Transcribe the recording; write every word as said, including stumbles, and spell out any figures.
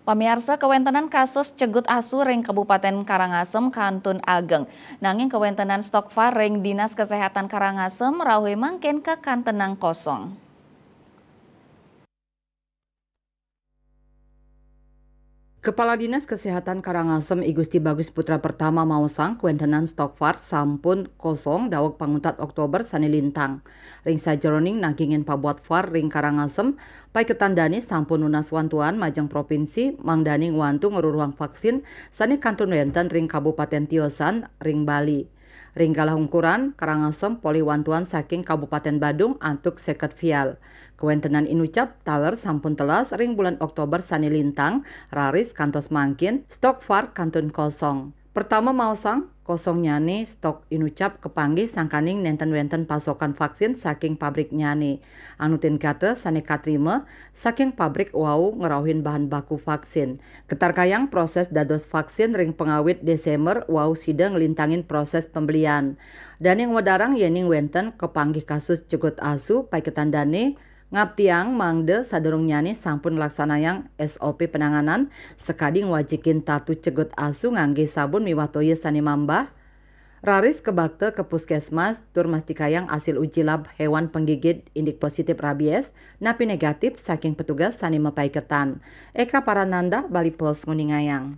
Pamiarsa, kawéntenan kasus cegut asu ring Kabupaten Karangasem kantun ageng. Nanging kawéntenan stok var ring Dinas Kesehatan Karangasem rauh mangkin kakantenang kosong. Kepala Dinas Kesehatan Karangasem I Gusti Bagus Putra Pertama maosang kawéntenan stok var sampun kosong daweg panguntat Oktober sané lintang. Ring sajeroning nagingin pabuat var ring Karangasem, paiketan dané sampun nunas wantuan majeng provinsi mangdané ngwantu ngruruhang vaksin sané kantun wénten ring kabupatén tiosan ring Bali. Ring galah ungkuran, Karangasem polih wantuan saking Kabupatén Badung antuk séket vial. Kawéntenan inucap taler sampun telas ring bulan Oktober sané lintang, raris kantos mangkin stok var kantun kosong. Pertama maosang, kosongnyané stok inucap kapanggih sangkaning nénten wénten pasokan vaksin saking pabriknyané. Anutin gatra sané katrima saking pabrik wau ngrauhin bahan baku vaksin. Ketarkayang proses dados vaksin ring pangawit Désémber wau sida nglintangin proses pembelian. Dané ngwedarang yéning wénten kapanggih kasus cegut asu, paiketan dané ngaptiang mangda sadurungnyané sampun nglaksanayang S O P penanganan sakadi ngwajikin tatu cegut asu nganggé sabun miwah toya sané mambah, raris kabakta ka puskesmas tur mastikayang asil uji lab héwan penggigit indik positif rabies napi negatif saking petugas sané mapaiketan. Eka Parananda, Bali Post, nguningayang.